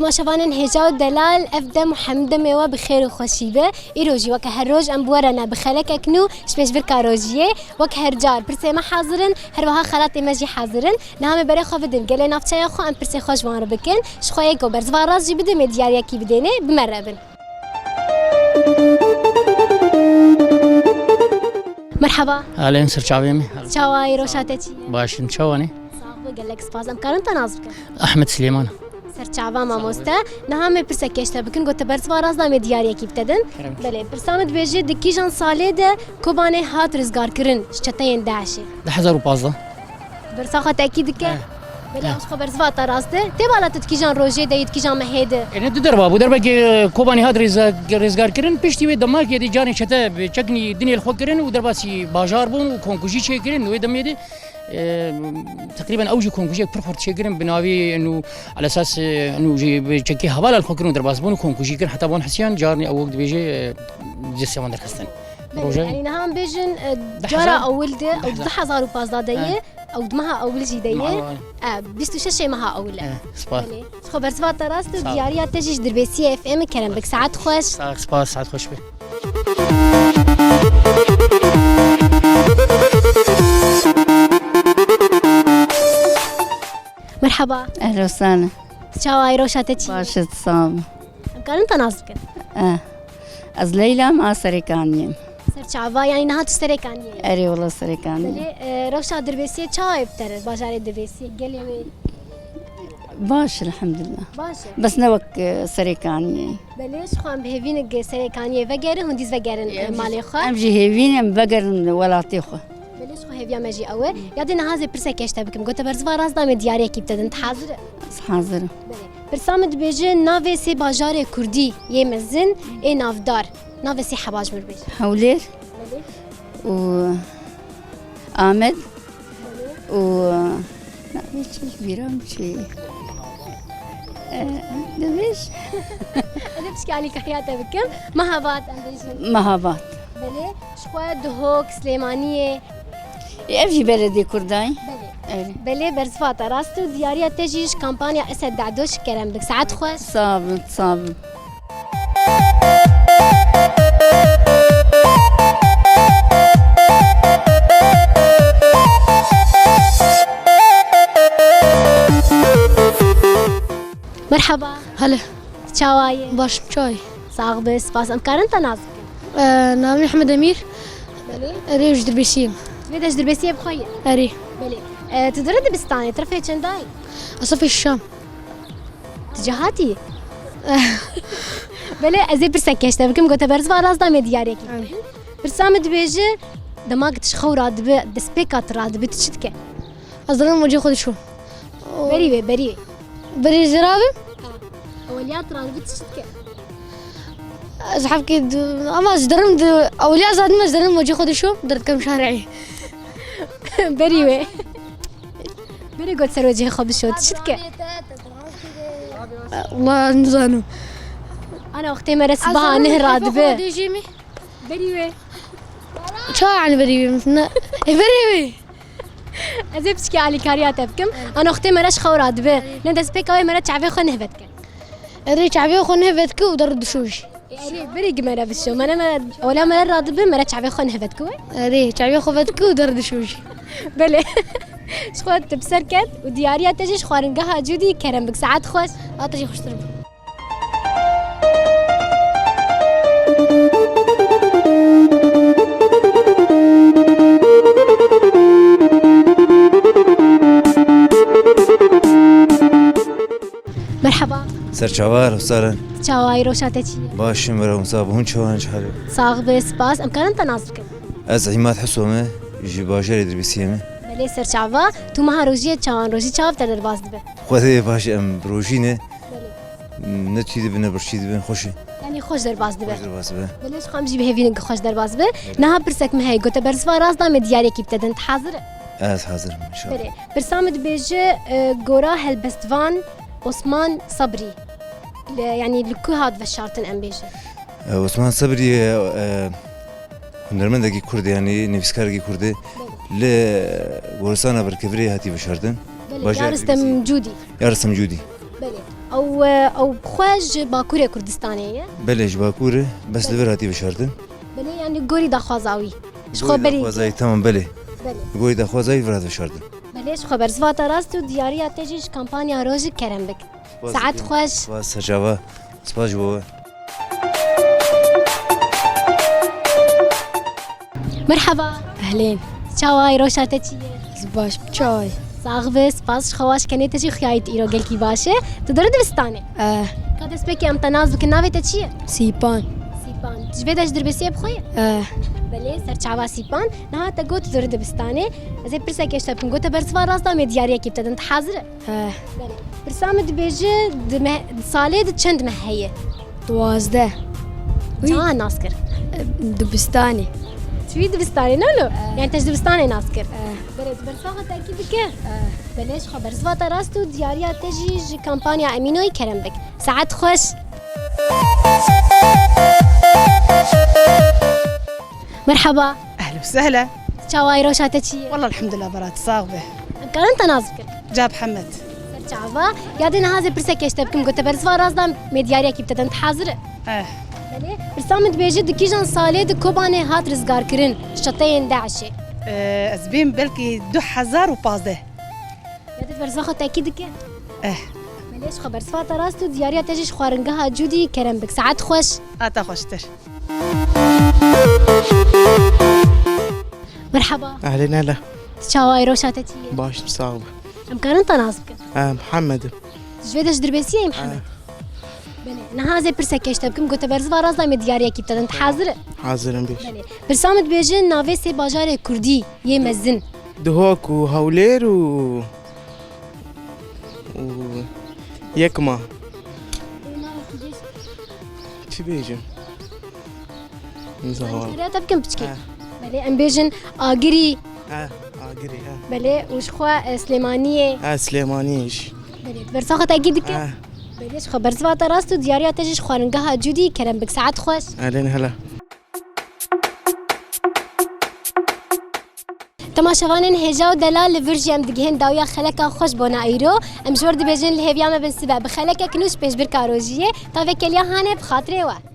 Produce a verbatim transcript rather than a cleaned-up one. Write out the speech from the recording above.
Baş hevanên hêja û delal, ev dem û hemî demê we bi xêr û xweşî be. Îro jî weke her roj em bi we re ne bi xelekek nû ji pêşbirka rojiyê. Wek her car pirsê me hazir in, her wiha xelatê me jî hazir in. Niha me berê xwe bidin gelê navçeya xwe, em pirsê xwe ji wan re bikin. Ji xwe yê ku berziva rast jî bidin, me diyariyekî bidêne, bi me re bin. Merhaba. Alên, ser çavê me. Çawa yî, roşa te çi ye? Baş in, çawa ne? Sax be, gelek spas. Em karin te nas bikin? Ahmet Silêman. Serçava mamoste. Niha me pirsek keş te bikin, got te berziva rast da me diyariyekî bi te din. Kerem. Belê, pirsa min dibêje di kîjan salê de Kobanê hat rizgarkirin ji çeteyên DAIŞê? Du hezar û pazdeh. Bersa xwe tekî dike. Eh. Belê, eh, ew ji xwe berziva te rast e. Tê bala tu di kîjan rojê de yî, di kîjan mehê de? Êne du derba bû. Derbekê, e, Kobanê hat rêza-, rêzgar kirin. Piştî wê demakê dî carê çete bi çeknî dinê li xwe kirin û derbasî bajar bûn û konkujî çêkirin. Wê demê de, e, teqrîben ew jî konkujiyek pir xurt çêkirin bi navê eno, elesas, e, eno jî bi çekê hevala li xwe kirin û derbas bûn û konkujî kirin. Heta wan hesiyan carnî ew wek dibêje, e, cesê wan derxistin. Belê, roja, yanî niha em bêjin, e, cara ewil de, ew di hezar û pazdeh de ye. Ew di meha ewil jî de ye. E, bîst û şeş meha ewil e. E, spas. Belê. Ji xwe bersiva te rast û diyariya te jî ji Dirbêsiyê F M, kerem bik. Saet xweş. Sağ ol, spas, saet xweş be. Merhaba. Ehlen we sehlen. Çawa yî, roşa te çi ye? Baş e, sağ ol. Em karin te nas bikin? Eh. Ez Leyla me, a Serêkaniyê. Serçava, yanî niha tu Serêkaniyê yî? Erê, wela Serêkaniyê. Belê, e, rewşa Dirbêsiyê çawa ye bi te re, bajarê Dirbêsiyê, gelê wê? Baş, elhamdulillah. Baş e. Bes ne wek, e, Serêkaniyê. Belê, ji xwe em bi hêvî ne ge Serêkaniyê vegerin, hûn dîs vegerin, e, malê xwe. Em jî hêvî ne em vegerin welatê xwe. Belê, ji xwe hêviya me jî ew e. Ya dê niha ez ê pirsek keş te bikim. Got te berziva rast da me diyariyekî bi te din. Tu hazir î? Ez hazir im. Belê. Pirsa min dibêje, navê sê bajarê kurdî yê mezin, ê navdar. Navê sê heba ji min bêje. Hewlêr. Belê. Û Amed. Belê. Û navê çi ji bîra min çû? E, dibêj. Ez ê pişkî alîkariya te bikim. Mehabad em bêjin. Mehabad. Belê. Ji xwe Duhok, Silêmaniyê. Ev jî beledê Kurdan. Belê. Erê. Belê, bersiva te rast û diyariya te jî ji kampanya Esed Dado, kerem bik. Saet xweş. Sağ olun, sağ olun. Merhaba. Hele. Çawa yî? Baş, çawa yî? Sax be, spas. Em karin te nas bikin? Ee, navê Mihemed Emîr. Belê. Erê, ji Dirbêsiyê me. Wê de ji Dirbêsiyê bi xwe yî? Erê. Belê. Ee, tu di re dibistanê, tu sifê çenda yî? Ez sifê şeşem. Tu cî hatî yî? Belê, ez ê pirsek keş te bikim, got te bersiva rast da me diyariyekî. Erê. Pirsa min dibêje, dema tu ji xew radibe, destpêka tu radibe, tu çi dike? Ez dirim û cê xwe dişom. Berî wê, berî wê. Berî zira bim? Ha. Eweliya tu radibe tu çi dike? Ez hefkê di-, ama ez dirim di-, eweliya ez hadim ez dirim û cê xwe dişom, derdikem şarî. Berî wê. Berî got ser wê cihê xwe bişo, tu çi dike? Wala nizanim. Ana wextê me re sibaha neh radibe. Berî wê. Ça yani berî wê? Ne. E, berî wê. Ez ê piçkî alîkariya te bikim. Ana wextê me re ji xew radibe. Ne destpêka wê me re çavê xwe neh vedike. Erê çavê xwe neh vedike û der dişo jî. Erê, berî gi me re bişo. Me ne me, ola me re radibe, me re çavê xwe neh vedike wê. Erê, çavê xwe vedike û der dişo jî. Belê. Ji xwe tu bi ser ket û diyariya te jî ji xwaringeha Cûdî, kerem bik. Saet xweş. A te jî xweştir be. Merhaba. Serçava, rûsar in. Çawa yî, roşa te çi ye? Baş im, were hûn sax bin, hûn çawa in, çi hal e? Sax be, spas. Em karin te nas bikin? Ez Îmad Hiso me, ji bajarê Dirbêsiyê me. Belê, serçava. Tu meha rojiyê çawa in, rojî çawa bi te derbas dibe? Xwedê baş, em bi rojî ne. Belê. Ne tî dibin, ne birçî dibin, xweş e. Yanî xweş derbas dibe. Xweş derbas dibe. Belê, ji xwe em jî bi hêvî ne ge xweş derbas dibe. Belê. Niha pirsek min heye, got te bersiva rast da me diyariyekî bi te din. Tu hazir î? Ez hazir im, înşallah. Belê. Pirsa min dibêje, e, gora helbestvan Osman Sabrî. Li, yanî li ku hat veşartin em bêjin? E, Osman Sabrî, e, e, hunermendekî Kurd e, yanî nivîskarekî Kurd e. Belê. Li goristana Birkevirê hatî veşartin. Belê, bajarê ya Ristem Cûdî. Ya Ristem Cûdî. Belê. Ew, e, ew bi xwe ji Bakurê Kurdistanê ye? Belê, ji Bakur e, bes li vir hatî veşartin. Belê, yanî gorî daxwaza wî. Ji xwe berî. Gorî daxwaza wî, tamam, belê. Belê. Gorî daxwaza wî vir hat veşartin. Belê, ji xwe bersiva te rast û diyariya te jî ji kampanya Rojik kerem bik. Saet xweş. Spas, serçava. Spas ji bo we. Merhaba. Ehlên. Çawa yî, roşa te çi ye? Ez baş, çawa yî? Sax be, spas ji xwe, waş kenê te jî, xuya yî tu îro gelkî baş e. Tu dore dibistanê? Eh. Ka destpêkê em te nas bikin, navê te çi ye? Sîpan. Sîpan. Ji vê de ji dirbêsiyê bi xwe ye? Eh. Belê, serçava Sîpan. Niha te got tu dore dibistanê. Ez ê pirsekê ji te bikim. Got te bersiva rast da, em ê diyariyekî bi te din. Tu hazir î? He. Belê. Pirsa min dibêje, di meh-, di salê di çend meh heye? Duwazdeh. Çawa nas kir? E, dibistanê. Tu yî dibistanê, ne lo? E. Yani te ji dibistanê nas kir? E. Belê, tu bersiva xwe tekî dike? E. Belê, ji xwe bersiva te rast û diyariya te jî ji kampanya Emînoyî kerem bik. Saet xweş. Merhaba. Ehlen we sehlen. Çawa yî, roşa te çi ye? Wallah elhamdulillah, bera tu sax be. Em karin te nas bikin? Ca Mihemed. Serçava. Ya dê niha ez ê pirsekê ji te bikim, got te bersiva rast da, em ê diyariyekî bi te din, tu hazir î? Eh. Belê. Pirsa min dibêje, di kîjan salê di Kobanê hat rizgarkirin ji çeteyên DAIŞê? Eh, ez bêm belkî du hezar û pazdeh. Ya dê bersiva xwe tekî dike? Eh. Belê, ji xwe bersiva te rast û diyariya te jî ji xwaringeha Cûdî kerem bik. Saet xweş. A te xweştir. Merhaba. Ehlên, hele. Tu çawa yî, roşa te çi ye? Baş im, sax be. Em karin te nas bikin? E, Mihemed im. Ji vê de ji dirbêsiyê yî, Mihemed? E. Belê. Niha ez ê pirsekê ji te bikim, got te bersiva rast da, em ê diyariyekî bi te din. Tu hazir î? Hazir im, bêj. Belê. Pirsa min dibêje, navê sê bajarê kurdî yê mezin. Duhok û Hewlêr û û Yekma. Çi bêjim? Nizam. Diyariya te bikim piçkî. Eh. Belê, em bêjin Agirî. Eh, Agirî, eh. Belê, û ji xwe, e, Silêmaniyê. Eh, Silêmaniyê jî. Belê, bersa xwe tekî dike? Eh. Belê, ji xwe bersiva te rast û diyariya te jî ji xwaringeha Cûdî kerem bik. Saet xweş. Ehlên, hele. Temaşevanên hêja û delal, li vir jî em digihên dawiya xeleka xweş bona îro. Em ji we re dibêjin, li hêviya me bin sibe bi xelekek nû ji pêşbirka rojiyê. Ta vê keliya hane bi xatirê we.